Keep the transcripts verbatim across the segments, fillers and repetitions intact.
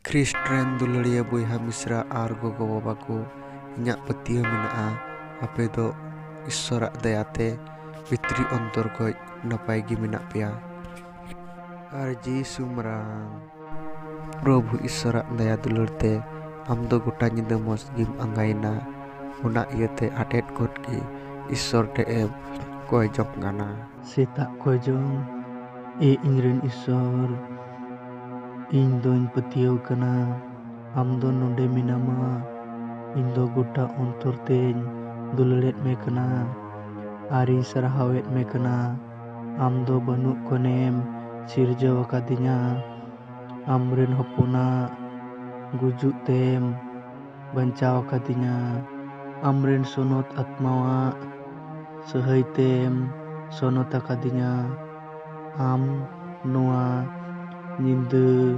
Christ ᱨᱮᱱ ᱫᱩᱞᱟᱹᱲᱤᱭᱟᱹ ᱵᱚᱭᱦᱟ ᱢᱤᱥᱨᱟ ᱟᱨ ᱜᱚᱜᱚ ᱵᱟᱵᱟ ᱠᱚ, ᱤᱧᱟᱹᱜ ᱯᱟᱹᱛᱭᱟᱹᱣ ᱢᱮᱱᱟᱜᱼᱟ, ᱟᱯᱮ ᱫᱚ ᱤᱥᱥᱚᱨᱟᱜ ᱫᱟᱭᱟᱛᱮ ᱵᱷᱤᱛᱨᱤ ᱚᱱᱛᱚᱨ ᱠᱷᱚᱱ ᱱᱟᱯᱟᱭ ᱜᱮ ᱢᱮᱱᱟᱜ ᱯᱮᱭᱟ᱾ ᱟᱨ ᱡᱤᱥᱩ ᱢᱟᱨᱟᱝ ᱯᱨᱚᱵᱷᱩ ᱤᱥᱥᱚᱨᱟᱜ ᱫᱟᱭᱟ ᱫᱩᱞᱟᱹᱲ ᱛᱮ ᱟᱢ ᱫᱚ ᱜᱚᱴᱟ ᱧᱤᱫᱟᱹ ᱢᱚᱡᱽ ᱜᱮᱢ ᱟᱸᱜᱟᱭᱮᱱᱟ᱾ ᱚᱱᱟ ᱤᱭᱟᱹᱛᱮ ᱟᱴᱮᱫ ᱜᱚᱫ ᱜᱮ ᱤᱥᱥᱚᱨ ᱴᱷᱮᱱ ᱮᱢ ᱠᱚᱭ ᱡᱚᱝ ᱠᱟᱱᱟ᱾ ᱥᱮᱛᱟᱜ ᱠᱚᱭ ᱡᱚᱝ, ᱮ ᱤᱧᱨᱮᱱ ᱤᱥᱥᱚᱨ, ᱤᱧ ᱫᱚᱧ ᱯᱟᱹᱛᱭᱟᱹᱣ ᱠᱟᱱᱟ, ᱟᱢ ᱫᱚ ᱱᱚᱰᱮ ᱢᱮᱱᱟᱢᱟ᱾ ᱤᱧ ᱫᱚ ᱜᱚᱴᱟ ᱚᱱᱛᱚᱨ ᱛᱮᱧ ᱫᱩᱞᱟᱹᱲᱮᱫ ᱢᱮ ᱠᱟᱱᱟ ᱟᱨᱤᱧ ᱥᱟᱨᱦᱟᱣᱮᱫ ᱢᱮ ᱠᱟᱱᱟ᱾ ᱟᱢ ᱫᱚ ᱵᱟᱹᱱᱩᱜ ᱠᱷᱚᱱᱮᱢ ᱥᱤᱨᱡᱟᱹᱣ ᱟᱠᱟᱫᱤᱧᱟ᱾ ᱟᱢᱨᱮᱱ ᱦᱚᱯᱚᱱᱟᱜ ᱜᱩᱡᱩᱜ ᱛᱮᱢ ᱵᱟᱧᱪᱟᱣ ᱟᱠᱟᱫᱤᱧᱟ᱾ ᱟᱢᱨᱮᱱ ᱥᱚᱱᱚᱛ ᱟᱛᱢᱟᱣᱟᱜ ᱥᱟᱹᱦᱟᱹᱭ ᱛᱮᱢ ᱥᱚᱱᱚᱛ ᱟᱠᱟᱫᱤᱧᱟ᱾ ᱟᱢ ᱱᱚᱣᱟ ᱧᱤᱫᱟᱹ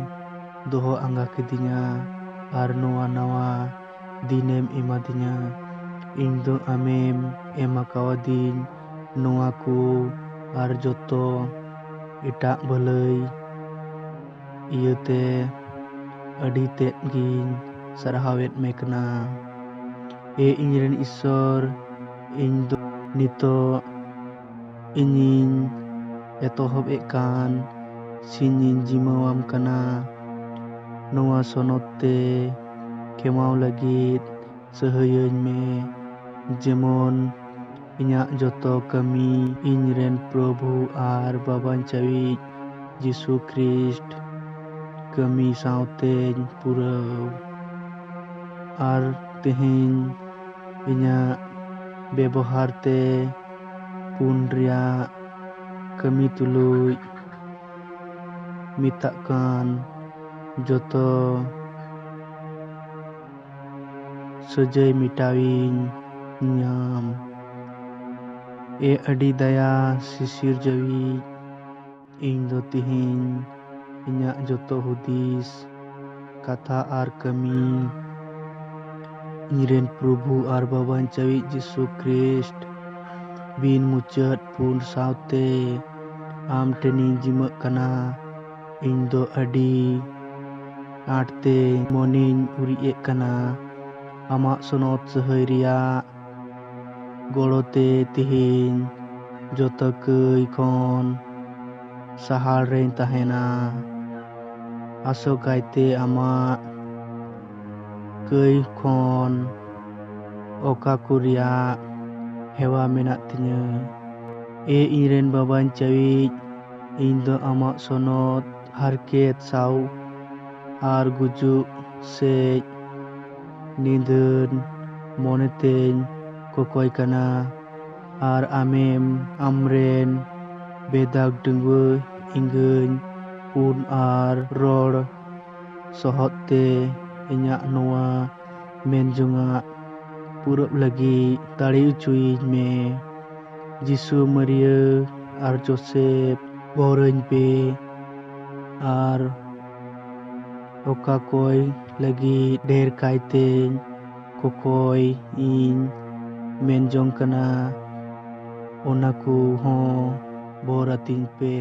ᱫᱚᱦᱚ ᱟᱸᱜᱟ ᱠᱤᱫᱤᱧᱟ ᱟᱨ ᱱᱚᱣᱟ ᱱᱟᱣᱟ ᱫᱤᱱᱮᱢ ᱮᱢᱟᱫᱤᱧᱟ᱾ ᱤᱧ ᱫᱚ ᱟᱢᱮᱢ ᱮᱢ ᱟᱠᱟᱣᱟᱫᱤᱧ ᱱᱚᱣᱟ ᱠᱚ ᱟᱨ ᱡᱚᱛᱚ ᱮᱴᱟᱜ ᱵᱷᱟᱹᱞᱟᱹᱭ ᱤᱭᱟᱹᱛᱮ ᱟᱹᱰᱤ ᱛᱮᱫ ᱜᱤᱧ ᱥᱟᱨᱦᱟᱣᱮᱫ ᱢᱮ ᱠᱟᱱᱟ᱾ ᱮ ᱤᱧᱨᱮᱱ ᱤᱥᱥᱚᱨ, ᱤᱧ ᱫᱚ ᱱᱤᱛᱚᱜ ᱤᱧᱤᱧ ᱮᱛᱚᱦᱚᱵ ᱮᱫ ᱠᱟᱱ ᱥᱤᱧᱤᱧ ᱡᱤᱢᱟᱹᱣᱟᱢ ᱠᱟᱱᱟ᱾ ᱱᱚᱣᱟ ᱥᱚᱱᱚᱛ ᱛᱮ ᱠᱷᱮᱢᱟᱣ ᱞᱟᱹᱜᱤᱫ ᱥᱟᱹᱦᱟᱹᱭᱟᱹᱧ ᱢᱮ, ᱡᱮᱢᱚᱱ ᱤᱧᱟᱹᱜ ᱡᱚᱛᱚ ᱠᱟᱹᱢᱤ ᱤᱧᱨᱮᱱ ᱯᱨᱚᱵᱷᱩ ᱟᱨ ᱵᱟᱵᱟᱧᱪᱟᱣᱤᱡ ᱡᱤᱥᱩ ᱠᱷᱨᱤᱥᱴ ᱠᱟᱹᱢᱤ ᱥᱟᱶᱛᱮᱧ ᱯᱩᱨᱟᱹᱣ᱾ ᱟᱨ ᱛᱮᱦᱮᱧ ᱤᱧᱟᱹᱜ ᱵᱮᱵᱚᱦᱟᱨ ᱛᱮ ᱯᱩᱱ ᱨᱮᱭᱟᱜ ᱠᱟᱹᱢᱤ ᱛᱩᱞᱩᱡ ᱢᱮᱛᱟᱜ ᱠᱟᱱ ᱡᱚᱛᱚ ᱥᱟᱹᱡᱟᱹᱭ ᱢᱮᱴᱟᱣᱤᱧ ᱧᱟᱢ᱾ ᱮ ᱟᱹᱰᱤ ᱫᱟᱭᱟ ᱥᱤᱥᱤᱨᱡᱟᱹᱣᱤᱡ, ᱤᱧ ᱫᱚ ᱛᱮᱦᱮᱧ ᱤᱧᱟᱹᱜ ᱡᱚᱛᱚ ᱦᱩᱫᱤᱥ, ᱠᱟᱛᱷᱟ ᱟᱨ ᱠᱟᱹᱢᱤ ᱤᱧᱨᱮᱱ ᱯᱨᱚᱵᱷᱩ ᱟᱨ ᱵᱟᱵᱟᱧᱪᱟᱣᱤᱡ ᱡᱤᱥᱩ ᱠᱷᱨᱤᱥᱴ ᱵᱤᱱ ᱢᱩᱪᱟᱹᱫ ᱯᱩᱱ ᱥᱟᱶᱛᱮ ᱟᱢ ᱴᱷᱮᱱᱤᱧ ᱡᱤᱢᱟᱹᱜ ᱠᱟᱱᱟ᱾ ᱤᱧ ᱫᱚ ᱟᱹᱰᱤ ᱟᱸᱴ ᱛᱮ ᱢᱚᱱᱮᱧ ᱩᱨᱤᱡ ᱮᱫ ᱠᱟᱱᱟ᱾ ᱟᱢᱟᱜ ᱥᱚᱱᱚᱛ ᱥᱟᱹᱦᱟᱹᱭ ᱨᱮᱭᱟᱜ ᱜᱚᱲᱚ ᱛᱮ ᱛᱮᱦᱮᱧ ᱡᱚᱛᱚ ᱠᱟᱹᱭ ᱠᱷᱚᱱ ᱥᱟᱦᱟᱲ ᱨᱮᱧ ᱛᱟᱦᱮᱱᱟ᱾ ᱟᱥᱚᱠᱟᱭᱛᱮ ᱟᱢᱟᱜ ᱠᱟᱹᱭ ᱠᱷᱚᱱ ᱚᱠᱟ ᱠᱚ ᱨᱮᱭᱟᱜ ᱦᱮᱣᱟ ᱢᱮᱱᱟᱜ ᱛᱤᱧᱟᱹ᱾ ᱮ ᱤᱧᱨᱮᱱ ᱵᱟᱵᱟᱧ ᱪᱟᱹᱣᱤᱡ, ᱤᱧ ᱫᱚ ᱟᱢᱟᱜ ᱥᱚᱱᱚᱛ ᱦᱟᱨᱠᱮᱛ ᱥᱟᱶ ᱟᱨ ᱜᱩᱡᱩᱜ ᱥᱮᱡ ᱱᱤᱫᱷᱟᱹᱱ ᱢᱚᱱᱮᱛᱮᱧ ᱠᱚᱠᱚᱭ ᱠᱟᱱᱟ᱾ ᱟᱨ ᱟᱢᱮᱢ ᱟᱢᱨᱮᱱ ᱵᱮᱫᱟᱜᱽ ᱰᱟᱺᱜᱩᱣᱟᱹ ᱮᱸᱜᱟᱹᱧ ᱯᱩᱱ ᱟᱨ ᱨᱚᱲ ᱥᱚᱦᱚᱫ ᱛᱮ ᱤᱧᱟᱹᱜ ᱱᱚᱣᱟ ᱢᱮᱱ ᱡᱚᱝᱟᱜ ᱯᱩᱨᱟᱹᱣ ᱞᱟᱹᱜᱤᱫ ᱫᱟᱲᱮ ᱦᱚᱪᱚᱭᱤᱧ ᱢᱮ᱾ ᱡᱤᱥᱩ, ᱢᱟᱹᱨᱤᱭᱟᱹ ᱟᱨ ᱡᱳᱥᱮᱯ, ᱵᱚᱨᱟᱹᱧ ᱯᱮ ᱟᱨ ᱚᱠᱟ ᱠᱚᱭ ᱞᱟᱹᱜᱤᱫ ᱰᱷᱮᱨ ᱠᱟᱭᱛᱮᱧ ᱠᱚᱠᱚᱭ ᱤᱧ ᱢᱮᱱ ᱡᱚᱝ ᱠᱟᱱᱟ, ᱚᱱᱟ ᱠᱚ ᱦᱚᱸ ᱵᱚᱨ ᱟᱹᱛᱤᱧ ᱯᱮ᱾